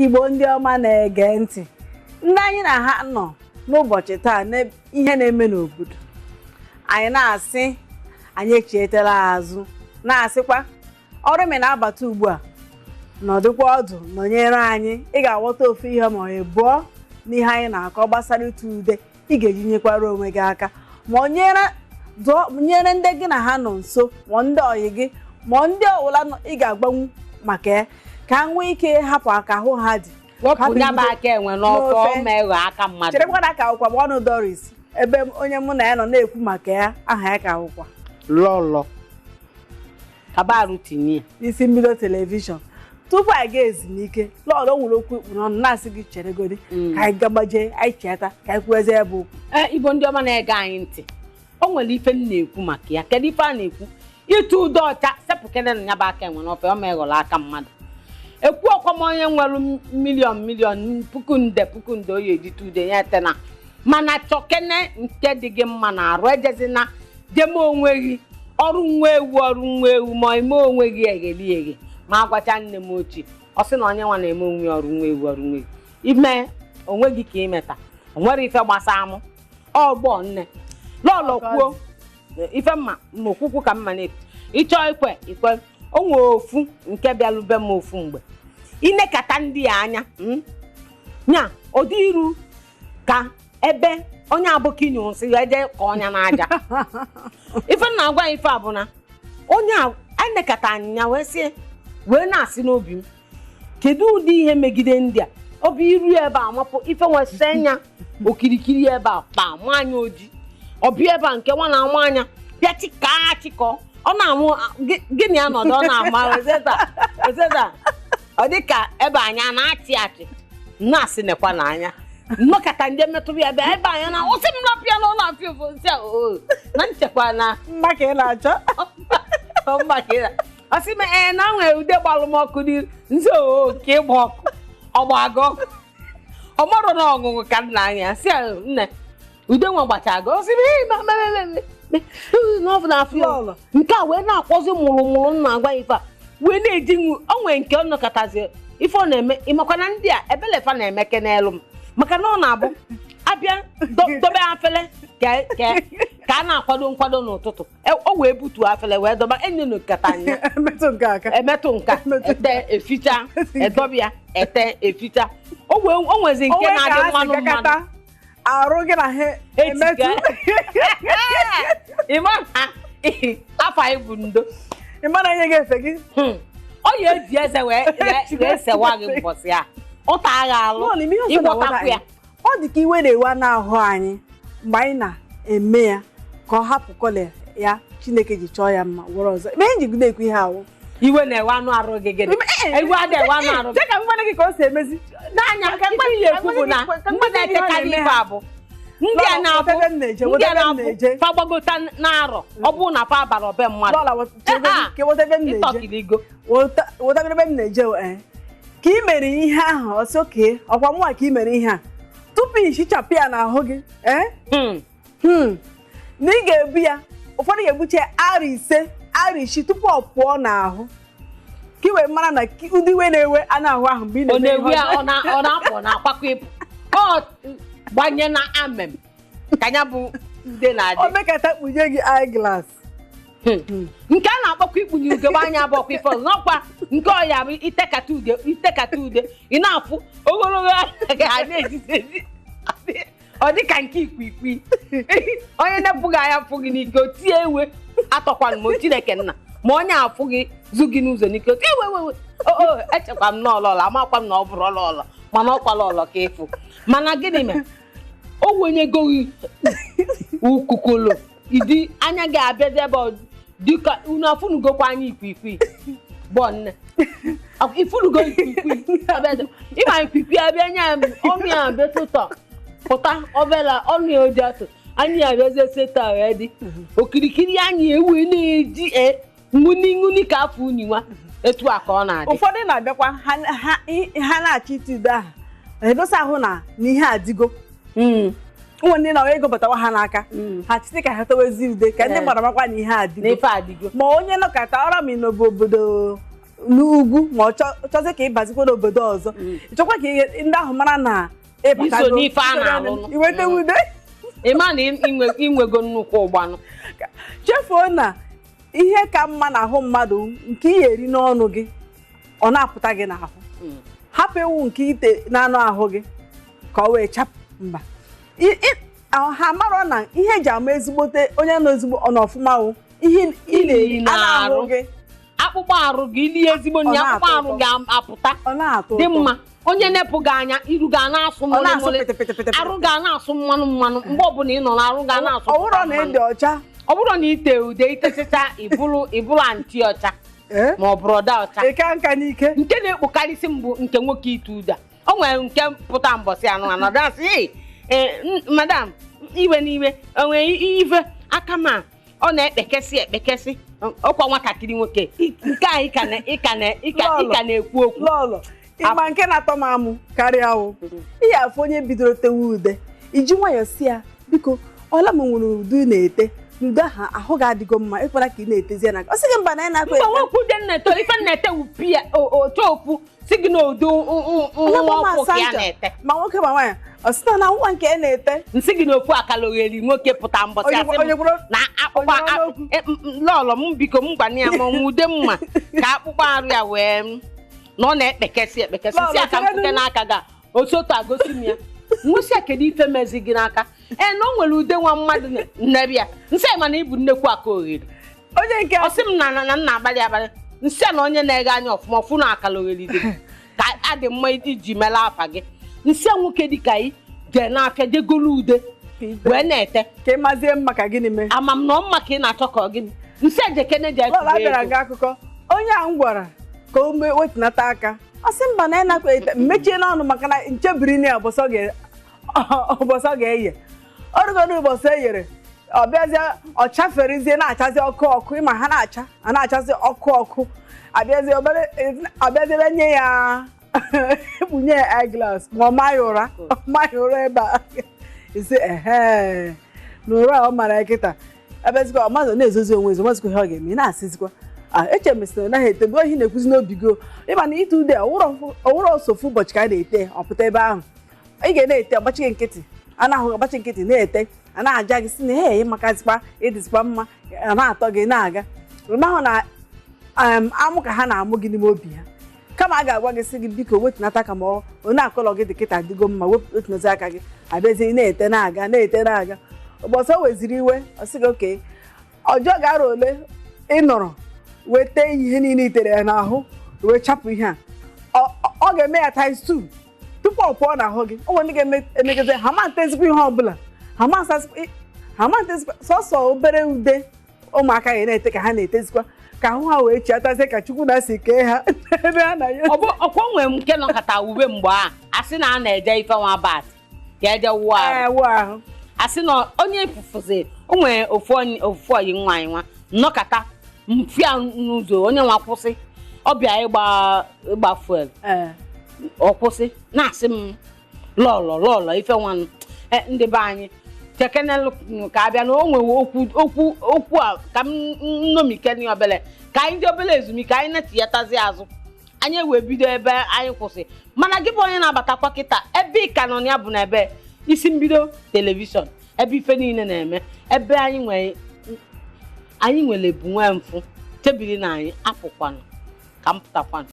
Igbo ndị ọma na-ege ntị, ndị anyị na ha nọ n'ụbọchị taa n'ihe na-eme n'obodo anyị, na-asị anyị echietela azụ, na-asịkwa ọrụ mi na-abata ugbu a, nọdụkwa ọdụ nọnyere anyị. Ị ga-aghọta ofu ihe ma ọ bụọ n'ihe anyị na-akọ gbasara ịtụ ude ị ga-eji nyekwara onwe gị aka, ma ọ nyere ndị gị na ha nọ nso, ma ndị ọyị gị, ma ndị ọbụla ị ga-agbanwu maka ya, ka ha nwee ike hapụ aka ahụ ha dị. Wepụ ya bụ aka enwe n'ofe, ọ ma aka mmadụ. Cherekwa na aka akwụkwa m ọnụ Doris, ebe onye mụ na ya nọ na-ekwu maka ya, aha ya ka akwụkwa Lọlọ kabarụ tinye n'isi mbido telivishọn. Tupu anyị ga ezumike, Lọlọ nwere okwu ikpu n'ọnụ, na-asị gị cheregodi ka anyị gagbaje, anyị cheta ka anyị kwuezie ebe okwu. Ee, Igbo ndị ọma na-ege anyị ntị, o nwere ife m na-ekwu maka ya. Kedu ife a na-ekwu? Ịtụ ude ọcha, sepụkere na ya bụ aka enwe n'ofe, ọ ma ịghọrọ aka mmadụ. Ekwu ọkwa m, onye nwere million million, puku nde puku nde, oyi ejite ude ya etena, mana chọkene nke dị gị mma na arụ. Ejezina jeme onwe gị ọrụ nwa ewu, ọrụ nwa ewu, ma ime onwe gị egheli eghe. Ma agwacha nne m ochie, ọ sị na onye nwa na-eme onwe ya ọrụ nwa ewu, ọrụ nwa ewu, ime onwe gị ka imeta o nwere ife gbasa mụ ọgbọ. Nne Lọlọ kwuo ife mma ma okwukwu ka mma na-ekwu. Ịchọọ ikwe ikwe, o nwee ofu nke bịalube m ofu mgbe inekata ndị ya anya nya ụdị iru ka ebe onye abụkị nyụ nsị ya eje ka ọnya n'aja. Ife m na-agwa ya, ife a bụ na onye a anekata anyịnya wee sị, wee na-asị n'obi m, kedu ụdị ihe megide ndị a? Ọ bụ iru ebe a mapụ ife nwesị anya okirikiri ebe a kpa nwanyị oji, ọ bịa ebe a nke nwa na-ama anya bịa chịkaa chịkọ, ọ na-amụ gịnị ya nọdụ, ọ na-ama ozeza ozeza, ọ dị ka ebe anya na-achị achị, na-asị nekwa n'anya nnọkọta ndị metụrụ ya bịa ebe anya na ọsị m lapịa n'ụlọ afịa ụfụ nsị a oo na nchekwa na mma ka ị na-achọ. Mba, ka ị na ọsị m ee na nwere ude gbalụ m ọkụ n'iru nzi oo ka ịgba ọkụ ọgbago ọ marụ na ọṅụṅụ ka nna anya si ya, nne ude nwa gbacha gị, ọsị m ee ma ma ma ma ma n'ọfụ na afọ ya. Lọlọ. Nke a wee na-akpọzi mụrụ mụrụ nna agwa ife a wee na-eji nwu o nwee nke ọ nọkọtazi ife ọ na-eme. Ịmakwa na ndị a ebelefa na-emeke n'elu m, maka na ọ na-abụ abịa dobe afele ka a na-akwado nkwado n'ụtụtụ, o wee butuo afele wee dọba enyenokata anya. Emetụ nke aka. Emetụ nka ete eficha edọbịa ete eficha, o wee o nwezi nke Onwe ka na-adị ha si mmanụ mmanụ. gakọta arụ gị na ha emetụ. Ịma na afọ anyị bụ ndo. Ị mara ihe ga-efe gị. Ọ ya eji eze wee sewa gị mbọsị a ụta agha alụ. Lọlọ, ime ihe ọzọ na-awọta ịgwọtakwu ya. anyị. Ọ dị ka iwe na-ewe n'ahụ anyị mgbe anyị na-eme ya ka ọ hapụ kọlọ ya Chineke ji chọọ ya mma were ọzọ ime ihe njigide ekwu ihe awụ. Iwe na-ewe anụ arụ gị, gịnị iwe adị ewe anụ arụ gị? Dịka mgbanwe gị ka o si emezi. N'anya ife ihe ekwu bụ na mgbe na-etekarị ife a bụ ndị a Lọlọ, na-abụ weta ebe m na-eje, ndị weta a ebe m na-abụ na-eje. fagbagota n'arọ, ọ bụrụ na fa bara ọbe mmadụ. Lọlọ, ka weta ebe m na-eje. Ịtọkiligo. Weta ebe m na-eje ee ka ị mere ihe ahụ, ọsị oke ọkwa mụnwa ka ị mere ihe a tupu ị hichapụ ya n'ahụ gị ee. Na ị ga-ebu ya, ụfọdụ ga-ebuche arọ 5, arọ 6 tupu ọ pụọ n'ahụ, ka ị wee mara na ụdị iwe na-ewe anụ ahụ ahụ mgbe ị Ọ na-eme ihe na-ewu ya ọjọọ. Ọ na-apụ na-akwakọ ịpụ, ọ gbanye na amem ka ya bụ ude na-adị. O mekata kpunye gị eyeglass. Nke a na-akpọkwa ikpunye ugegbe anya bụ ọkwa ife ọzọ n'ọkwa nke ọya bụ itekata ude, itekata ude, ị na-afụ ogologo anya gị a na-ejizi ezi, ọ dị ka nke ikwiikwi onye na-epụghị anya fụ gị n'ike o tie ewe atọkwana m Chineke nna, ma onye afụ gị zu gị n'ụzọ n'ike o tie ewe ewe o o echekwa m na ọlọlọ amakwa m na ọ bụrụ ọlọlọ, mana ọkwa lọlọ ka ịfụ. Mana gịnị mere o wenyego gị ukukolo ịdị anya gị abịazi ebe ọ dịka unu afụnugokwa anya ikwiikwi gbọ nne ifunugo ikwiikwi abịazi ịma ikwiikwi abịa anya ya, ọnụ ya abịa tụtọ pụta obela ọnụ ya oji atụ anya ya abịazie seta wee dị okirikiri anya ewe na-eji e ṅụni ṅụni ka afọ unyi nwa etu a ka ọ na-adị. Ụfọdụ na-abịakwa ha na-achọ ite ude ahụ edosa ahụ na ihe adịgo ụmụ ndị na ego batawa ha n'aka ha site ka ha towezi ude ka ndị mmadụ makwa na ihe adịgo. N'ife adịgo. Ma onye nọkọta ọra ma ị nọbụ obodo N'ugwu ma ọ chọzie ka ị bazikwa n'obodo ọzọ, ịchọkwa ka ihe ndị ahụ mara na ịbatago. Iso n'ife a na-alụnụ. Iweta ude. Ị ma na inwego nnukwu ụgbanụ. Chefuo na ihe ka mma n'ahụ mmadụ nke ị eri n'ọnụ gị, ọ na-apụta gị n'ahụ. Hapụ ewu nke ite n'anụ ahụ gị ka ọ wee chapụ mba. Ha marọ na ihe eji ama ezigbote onye nọ ezigbo ọ nọ ọfụma wụ ihe ị na-eri Ị anụ ahụ na-arụ. gị. Akpụkpọ arụ gị ilie ezigbo nri, Ọ na-atọ akpụkpọ arụ ụtọ. gị apụta Ọ na-atọ dị ụtọ. mma. Onye na-epụ gị anya, iru ga na-asụ Ọ mmanụ na-asụ mmanụ. pịtịpịtịpịtị. Arụ ga na-asụ mmanụ mmanụ mgbe ọbụla ị nọ n'arụ ga na-asụ Ọ wụrọ na mmanụ. ịdị ọcha. Ọ bụrụ na ite ude itechacha, ịbụrụ anti ọcha Ee? ma ọ bụrụ ọda ọcha. Ị ka nka n'ike. Nke na-ekpokarịsị m bụ nke nwoke ite ude a. O nwere nke pụta mbọsị anụ anọdụ asị, "Hey, madam, iwe n'iwe o nwere ife aka ma ọ na-ekpekesị ekpekesị." Ọkwa nwatakịrị nwoke nke a ị ka na- ị ka na- ị ka ị ka na-ekwu okwu. Lọlọ, ịma nke na-atọ m amụ karịa wụ ihe afọ onye bidoro tewe ude, iji nwayọọ si ya, biko, ọla m nwere ude ị na-ete n'ude ahụ, ahụ ga-adịgo mma, ịkwara ka ị na-etezi ya n'aka. Ọ sị gị mba na ya na-akwa Mba, nwoke ude na-ete ife na-ete wupi ya otu ofu si gị na ude Ọla nwa m ọkụ ka ya asa ncha. na-ete. Ma nwoke ma nwaanyị, ọ sị na nwa nke ị na-ete. Nsị gị na ofu akala ogheri nwoke pụta mbọsị Onye asị m onye kwuru- na akpụkpọ onye kwuru n'okwu. lọlọ m, biko m gwana ya ma ọ ude mma ka akpụkpọ arụ ya wee m na ọ na-ekpekesị ekpekesị. Lọlọ, Si aka m chere pụte n'aka ga osotu agosi m ya, nwụsị ya, kedu ife mezi gị n'aka? Ee, na o nwere ude nwa mmadụ nnebịa nsị ya, mana ịbụ nnekwu aka ogheri. Onye nke Ọ sị m na na nna abalị abalị nsị a na onye na-ege anya ọfụma ọfụ na akala ogheri dị ka adị mma iji mela afa gị. Nsị a nwoke dịka ị jee n'afịa jegolu ude wee na-ete. Ka ị mazie mma ka gịnị mee? Ama m na ọ mma ka ị na-achọ ka ọ gịnị nsị ejekene ji Lọlọ, abịara gị akụkọ onye a m gwara ka o mee wetunata aka, ọ sị mba na ya nakwa ete. Mmechie n'ọnụ maka na nchebiri na ya ụbọchị ọ ga-eye ọrụgodo ụbọchị e yere, ọ bịazie ọ chaferizie na-achazi ọkụ ọkụ. Ịma ha na-acha, a na-achazi ọkụ ọkụ, abịazie obere, abịazie bịa nye ya, ekpunye ya eyeglass ma ọ maghị ụra, ọ maghị ụra ebe a isi ehe na ụra a ọ mara ya kịta. Ebezikwa ọ mazụ na-ezozi onwe ezo, mazụkwa ihe ọ ga-eme. Ị na-asịzikwa a eche m sị na ọ naghị ete ohi na-ekwuzi n'obi go. Ịma na ite ude ọwụrụ ọsọ ofu ụbọchị ka a na-ete, ọ pụta ebe ahụ ị ga na-ete ọgbachi gị nkịtị, a na-ahụ ọgbachi nkịtị na-ete, a na-aja gị si na he ịmakazikwa ịdịzikwa mma, a na-atọ gị na-aga mahụ na amụ ka ha na-amụ gị n'ime obi ha. Kama a ga-agwa gị sị gị biko wetunata aka, ma ọ onye akọlọ gị dị kịta adịgo mma, wetunata aka gị. Abịazie na-ete na-aga, na-ete na-aga, ụbọchị o weziri iwe, ọ sị gị oke ọjọọ gara ole ị nọrọ weta ihe niile i tere ya n'ahụ wee chapụ ihe a. Ọ ga-eme ya times two tupu ọ pụọ n'ahụ gị. O nwere ndị ga-emegide ha ma ntezikwa ihe ọbụla, ha ma nsasịkwa, ha ma ntezikwa sọsọ obere ude ụmụaka ya na-ete ka ha na-etezikwa ka ahụ ha wee chiatazie ka Chukwu na-si kee ha ebe ha na ya. Ọkwa nwere m nke nọkọta ube mgbe a asị na a na-eje ife nwa bat ka eje wụọ arụ. Ee, wụ ahụ. Asị na onye fụfụzi o nwere ofu ofu oyi nwaanyị nwa nnọkọta mfịa n'ụzọ, onye nwa kwụsị ọbịa ịgba fuel. Ee. Ọ kwụsị na-asị m, lọlọ lọlọ ife nwanụ. Ndị be anyị chekenelụ ka abịa na o nwewe okwu okwu okwu a ka m nnomikene obele ka anyị dị obere ezumike, anyị na-etinyetazi azụ, anyị wee bido ebe anyị kwụsị. Mana gị bụ onye na-abatakwa kịta, ebe ị ka nọ na ya bụ na ebe isi mbido telivishọn, ebe ife niile na-eme, ebe anyị nwere anyị nwere bụ nwee mfụ chebiri na anyị apụkwanụ ka m pụtakwanụ.